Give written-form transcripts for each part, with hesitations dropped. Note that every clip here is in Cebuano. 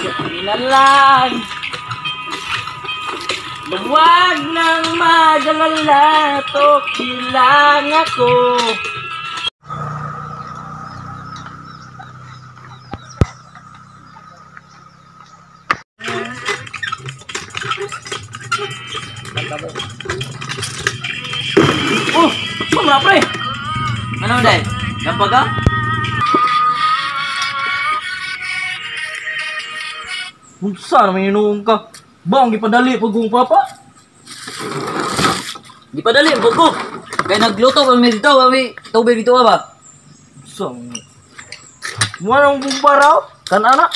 Nilalang. Huwag nang mag-alala, okay lang ako. Oh, mga pre. Ano day? Dampag ka? Unsa naman hinuong ka? Baong gipadali pag kong papa? Gipadali pag ko. Kay nagluto kami dito, kami tubig dito ba? Unsa? Mo nang bumbaraw? Kan ana?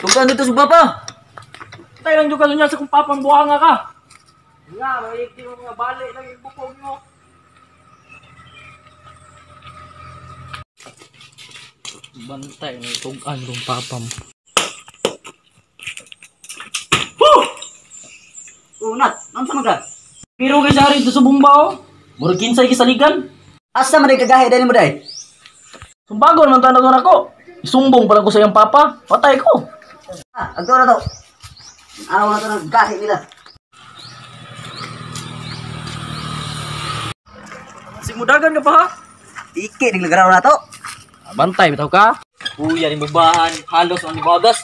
Tugtan dito sa papa. Tayo lang juga niya sa kong papang buhanga ka. Nga, maigi mo mga bali lang yung bukog mo. Bantay ng tugan kong papa mo. Unat, unsa man ka? Pero kay sari dito sa bumba oh. Murag kinsay kisaligan. Asa man kagahi dali mo day? Sumbagon man tanan ako. Isumbong pala ko sa iyang papa. Patay ko. Ah, agto na to. Araw na to ng gahi nila. Simudagan ka pa ha? Iki ning lagaraw na to. Bantay bitaw ka. Kuya ni bubahan, halos ang ibagas.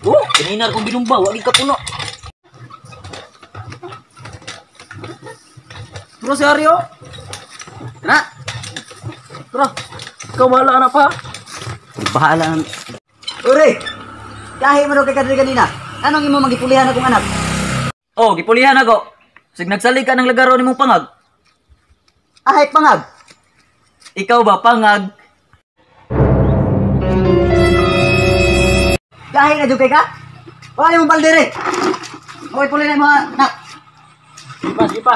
Oh, kaninar kong binumba, wagi ka puno. Tara si Aryo. Tara. Tara. Ikaw bahala na pa. Bahala na. Ure. Gahi mo daw kay kadri kanina. Anong imo magipulihan akong anak? Oh, gipulihan ako. Sig nagsalig ka ng lagaro nimong pangag. Ahay pangag. Ikaw ba pangag? Gahi na jud kay ka? Wala imong baldere. Hoy, puli na mga anak. Sige pa, sige pa.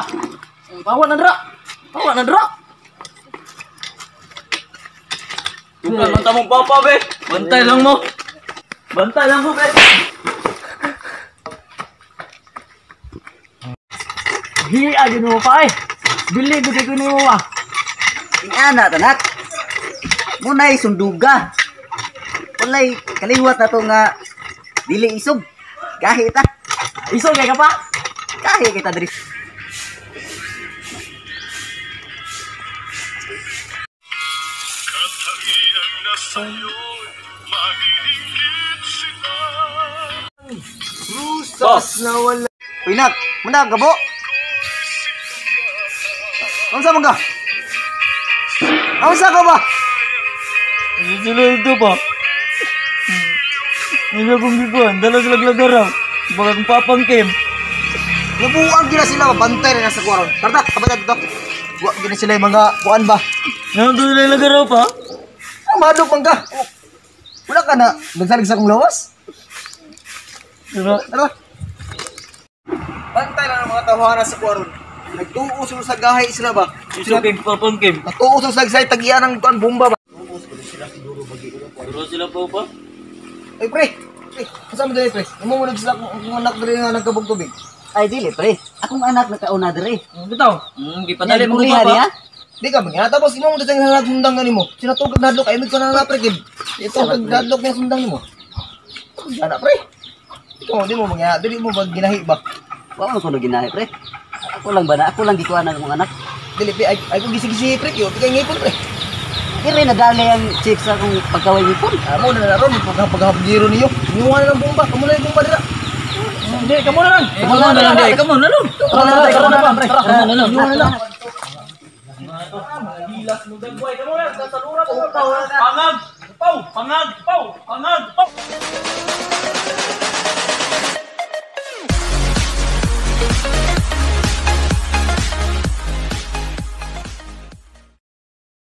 Bawa na dra. Bawa na dra. Tugkan man tamong papa be. Bantay lang mo. Bantay lang mo be. Hiya gyud mo pa eh. Dili gud ko nimo ba. Ingana tanak. Munay sunduga. Walay kaliwat na to nga dili isog. Gahi ta. Isog kay ka pa? Gahi kita diri. Boss. Uy nak, muna gabo. Unsa man ka? Unsa ka ba? Sila ito pa. Hindi akong gikuhan. Dala sila glagaraw. Baka kong papangkim. Nabuang gina sila, bantay na sa kuwaron. Tarta, kabata dito. Wa gina sila yung mga kuan ba? Nandun sila yung lagaraw pa? Madok man ka. Wala ka na nagsalig sa akong lawas? Tara. Tara. Bantay lang ang mga tawanan sa kuwaron. Nagtuo sila sa gahi sila ba? Isog kay papangkim. Nagtuo sila sa sagsay tagian ng kuan bomba ba? Turo sila po pa. Ay pre, pre, kasama diri pre. Imo mo sila kung anak diri nga nagkabog tubig. Ay dili pre, akong anak nakauna diri. Bitaw. Gipadali mo ko pa. Di ka man tapos imo mo sa nga sundang nimo. Sinatugag nadlok ay mig ko na pre kid. Ito kag nadlok nga sundang nimo. Ana pre. Ikaw di mo mangya, dili mo bag ginahi ba? Wa man ko no ginahi pre. Ako lang ba na ako lang gikuan ang akong anak. Dili pre ay ay ko gisi-gisi pre kyo, kay ngipon pre. Diri nadali ang chicks sa akong pagkaway ngipon. Amo na na ron paghabgiro niyo. Niwa na ng bomba, kamo na yung bomba dira. Hindi, kamo na lang. Kamo na lang, di. Kamo na lang. Tara na tara na pre. Kamo na lang. Niwa na lang. Gilas mo dagway kamo na sa lura mo. Pangag. Paw, pangag, paw, pangag, paw.